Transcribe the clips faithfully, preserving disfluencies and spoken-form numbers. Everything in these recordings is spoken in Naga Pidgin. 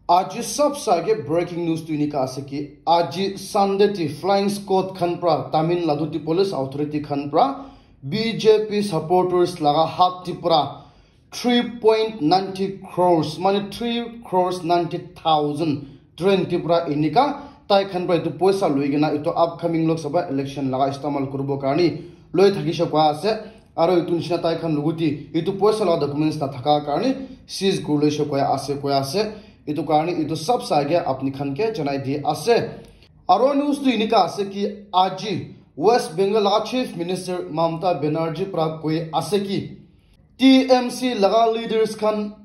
Aji sab sage breaking news tu enika ase ki, aji Sunday ti flying squad khan pra, Tamil Nadu ti police authority khan pra, B J P supporters laga hat ti pra three point ninety crores, mane three crores ninety thousand train ti pra enika tai khan pra etu poisa loi kena etu upcoming Lok Sabha election laga istemal kuribo karne loi thakishe koa ase. Aro etu nishina tai khan logot te etu poisa laga documents nathaka karne seize kuri loishe koa ase, koa ase. Etu karne etu sab sage apni khan ke janai di ase. Aro news tu enika ase ki aji West Bengal laga Chief Minister Mamata Banerjee pra koi ase ki T M C laga leaders khan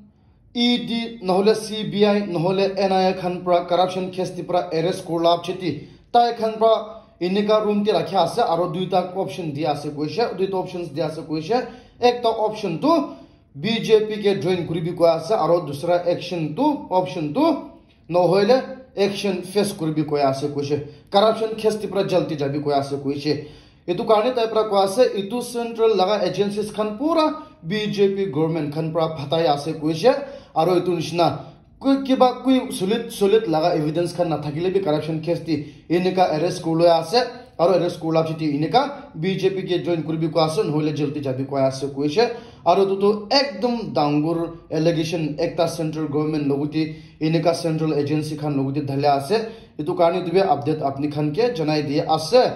E D nohole C B I nohole N I A khan pra corruption case ti pra arrest kurla cheti tai khan pra enika room ti rakhi ase aro duita option di ase koishe, duita options di ase koishe. Ekta option tu B J P ke join kuribi koi ase aro dusra action tu, option tu nohoile action face kuribi koi ase koishe. Corruption case ti pra jail ti jabi koi ase koishe. Etu karne tai pra koi ase, etu central laga agencies khan pura B J P government khan pra phatai ase koishe. Aro etu nishina kui kiba kui solid, solid laga evidence khan nathakile bi corruption case ti enika arrest kurloi ase. Aro arrest kurla chiti enika B J P ke join kuribi koi ase, nohole jail ti jabi koi ase koishe. Aro etu tu ekdom dangor allegation ekta central government logot te enika central agency khan logot te dhalya ase. Etu karne etu bi update apni khan ke janai di ase.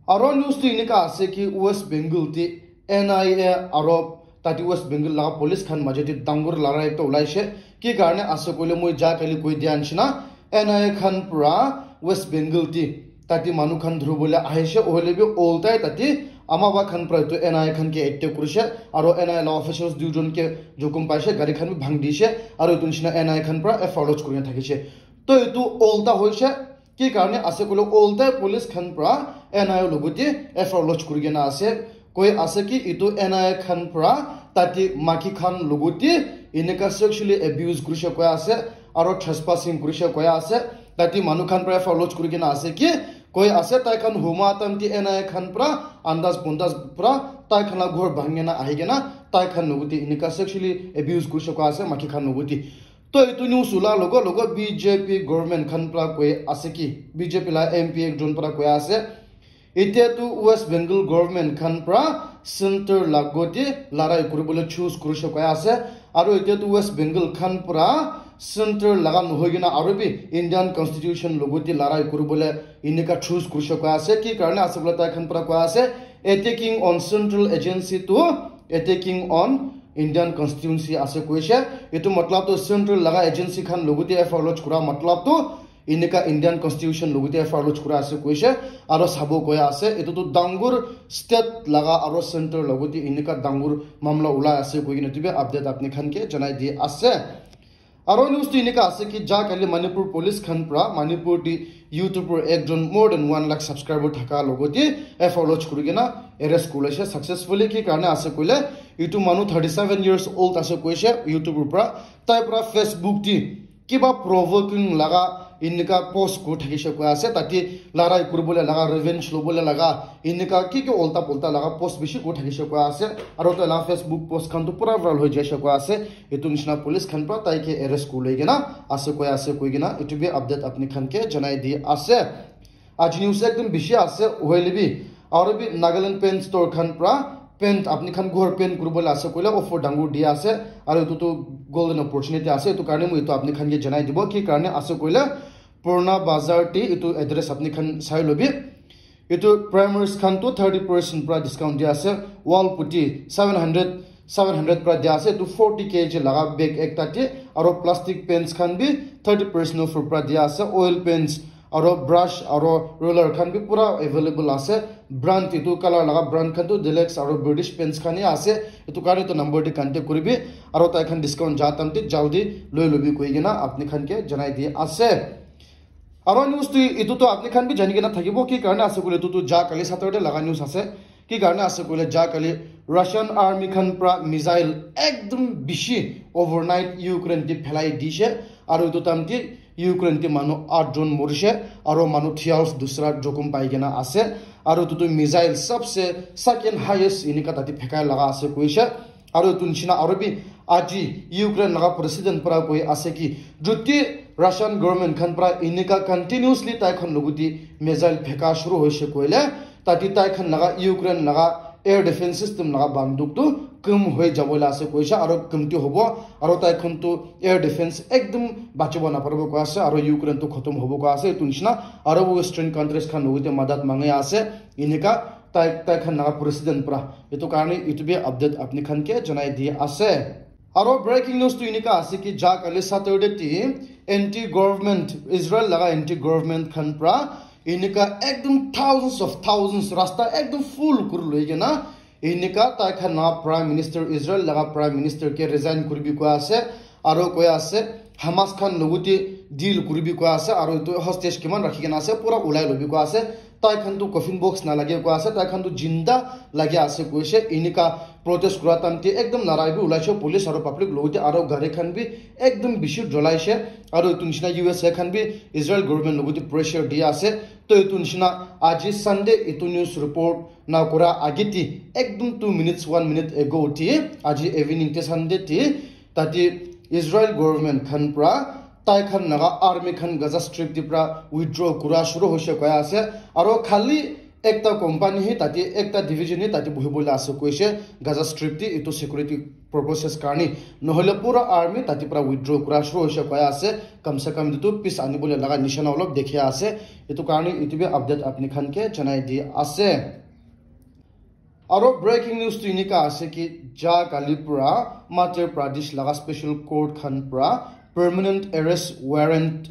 Aro news tu enika ase ki West Bengal ti N I A aro tate West Bengal laga police khan majo te dangor larai ekta ulaishe. Ki karne ase koile moi ja kali koi dia nishina N I A khan pra West Bengal ti tate manu khan dhuribole ahishe, hoile bi oltai tate ama ba khan pra etu N I A khan ke attack kurishe aro N I A laga officials duijon ke jokhom paishe, gari khan bi bhang dishe aro etu nishina N I A khan pra F I R lodge kurina thakishe. To etu olta hoishe, ki karne ase koile olta police khan pra N I A logot te F I R lodge kurikena ase. Koi ase ki etu N I A khan pra tate maki khan logot te enika sexually abuse kurishe koi ase, aro trespassing kurishe koi ase. Tate manu khan pra F I R lodge kurikena ase ki koi ase tai khan huma time te N I A khan pra andas bondas pra tai khan la ghor bhangena ahikena tai khan logot te enika sexually abuse kurishe koi ase maki khan logot te. To etu news ula logo logo B J P government khan pra koi ase ki, B J P la M P ekjon pra koi ase, etia tu West Bengal government khan pra center logot te larai kuribole choose kurishe koi ase. Aro etia tu West Bengal khan pra center laga nohoi kena aro bi Indian Constitution logot te larai kuribole enika choose kurishe koi ase. Ki karne ase koile tai khan pra koi ase, attacking on central agency to attacking on Indian constituency ase koishe. Etu matlab tu central laga agency khan logot te F I R lodge kura matlab tu enika Indian constitution logot te F I R lodge kura ase koishe. Aro sabo koi ase, etu tu dangor state laga aro center logot te enika dangor mamla ulai ase koikena etu bi update apni khan ke janai di ase. Aro news tu enika ase ki ja kali Manipur police khan pra Manipur ti YouTuber ekjon more than one lakh subscriber thaka logot te F I R lodge kurikena arrest kurilaishe successfully. Ki karne ase koile etu manu thirty seven years old ase koishe, YouTuber pra tai pra Facebook ti kiba provoking laga enika post kuri thakishe koi ase, tate larai kuribole laga, revenge lobole laga enika ki ki olta polta laga post bishi kuri thakishe koi ase. Aro tai laga Facebook post khan tu pura viral hoi jaishe koi ase. Etu nishina police khan pra tai ke arrest kuri loi kena ase koi ase koikena etu bi update apni khan ke janai di ase. Aji news ekdom bishi ase, hoile bi aro bi Nagaland paint store khan pra paint apni khan ghor paint kuribole ase koile offer dangor di ase. Aro etu tu golden opportunity ase, etu karne moi etu apni khan ke janai dibo. Ki karne ase koile Purana Bazar te etu address apni khan sai lobi. Etu primers khan tu thirty percent pra discount di ase. Wall putty seven hundred, seven hundred pra di ase. Etu forty K G laga bag ekta te aro plastic paints khan bi thirty percent offer pra di ase. Oil paints aro brush aro roller khan bi pura available ase. Brand etu color laga brand khan tu Dulux aro British paints khan hi ase. Etu karne tu number te contact kuribi aro tai khan discount ja time te jaldi loi lobi koikena apni khan ke janai di ase. Aro news tu etu tu apni khan bi jani kena thakibo, ki karne ase koile etu tu ja kali Saturday laga news ase. Ki karne ase koile ja kali Russian army khan pra missile ekdom bishi overnight Ukraine te phelai dishe. Aro etu time te Ukraine te manu aat jon morishe aro manu twelve dusra jokhom pai kena ase. Aro etu tu missile sabse second highest enika tate phekai laga ase koishe. Aro etu nishina aro bi aji Ukraine laga president para koi ase ki, juti Russian government khan para enika continuously tai khan logote missile pheka shuru hoise koile, tate tai khan laga Ukraine laga air defense system laga banduk tu kum hoi jabo la ase koise, aro kumti hobo, aro tai khan tu air defense ekdum bachibo naparibo koi ase, aro Ukraine tu khotom hobo koi ase. Etu nishina aro western countries khan logote madat mangi ase enika tai, tai khan laga president para. Etu karne etu bi update apni khan ke janai di ase. Aro breaking news tu enika ase ki ja kali Saturday ti anti government, Israel laga anti government khan para enika ekdum thousands of thousands rasta ekdum full kuri loi kena enika tai khan laga prime minister, Israel laga prime minister ke resign kuribi koi ase. Aro koi ase Hamas khan logote deal kuribi koi ase, aro etu hostage kiman rakhi kena ase pura ulai lobi koi ase. Tai khan tu coffin box na lage koi ase, tai khan tu jinda lage ase koise. Enika protest kura time te ekdum larai bi ulaise police aro public logote, aro gari khan bi ekdum bishi jolaise. Aro etu nishina U S A khan bi Israel government logote pressure di ase. To etu nishina aji Sunday etu news report na kura age ti ekdum two minutes, one minute ago ti aji evening te Sunday ti tate Israel government khan para tai khan laga army khan Gaza Strip te para withdraw kura shuru hoise koi ase. Aro khali ekta company hi tate, ekta division hi tate bohi bole ase koise Gaza Strip te, etu security purposes karne, nohole pura army tate para withdraw kura shuru hoise koi ase. Kam se kam etu tu peace ani bole laga nishana olop dekhi ase. Etu karne etu bi update apni khan ke janai di ase. Aro breaking news tu enika ase ki ja kali pura Madhya Pradesh laga special court khan pura permanent arrest warrant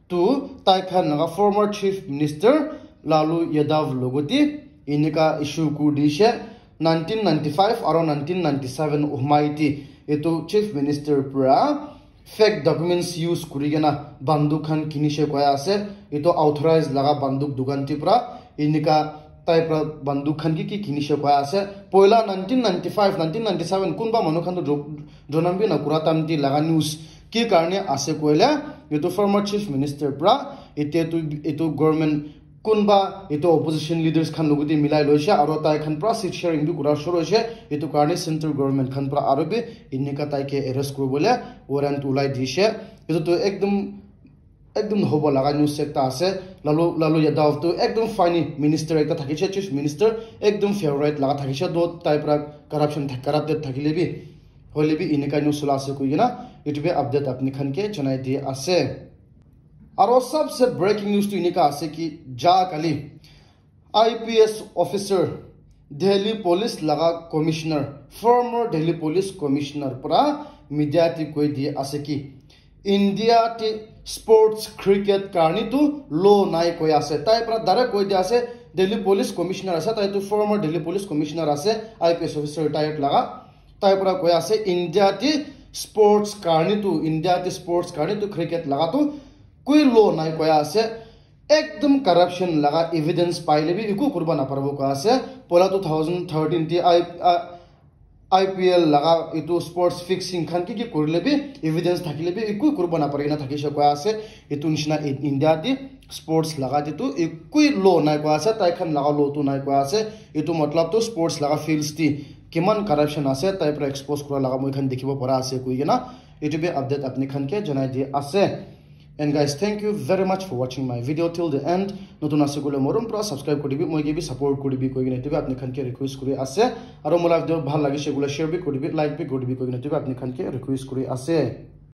tu tai khan laga former chief minister Lalu Yadav logote enika issue kuri dishe. Nineteen ninety-five aro nineteen ninety-seven humai te etu chief minister pura fake documents use kuri kena banduk khan kinishe koi ase. Etu authorized laga banduk dukan te pura enika tai pura banduk khan ki ki kinishe koi ase. Poila nineteen ninety-five, nineteen ninety-seven kunba manu khan tu jo-, jonam bi na kura time te laga news ki karne ase koile, etu former chief minister pura etia tu etu government kunba etu opposition leaders khan logote milai loise aro tai khan pura seat sharing bi kura shuru hoise. Etu karne central government khan pura aro bi enika tai ke arrest kuribole warrant ulai dishe. Etu tu ekdum, ekdum hobo laga news ekta ase. Lalu, Lalu Yadav tu ekdum funny minister ekta thakise, chief minister ekdum favorite laga thakise. Do tai pura corruption thak-, corrupted thakile bi, hoile bi enika news ula ase koi kena etu bi update apni khan ke janai di ase. Aro sabse breaking news tu enika ase ki ja kali I P S officer, Delhi Police laga commissioner, former Delhi Police commissioner pura media te koi di ase ki India te sports cricket karne tu law nai koi ase. Tai pura direct koi di ase, Delhi Police commissioner ase, tai tu former Delhi Police commissioner ase, I P S officer retired laga. Tai pura koi ase India te sports karne tu, India te sports karne tu cricket laga tu koi law nai koi ase. Ekdum corruption laga evidence paile bi eku kuribo naparibo koi ase. Poila two thousand thirteen te I, I, I P L laga etu sports fixing khan ki ki kurile bi evidence thakile bi eku kuribo napari kena thakise koi ase. Etu nishina in-, India te sports laga te tu ekui law nai koi ase. Tai khan laga law tu nai koi ase. Etu matlab tu sports laga fields te kiman corruption ase tai pura expose kura laga moi khan dikhibo para ase koi kena etu bi update apni khan ke janai di ase. And guys, thank you very much for watching my video till the end. Notun ase koile morom pura subscribe kuri dibi, moi ke bi support kuri dibi koi kena etu bi apni khan ke request kuri ase. Aro mola video bhal lagise koile share bi kuri dibi, like bi kuri dibi koi kena etu bi apni khan ke request kuri ase.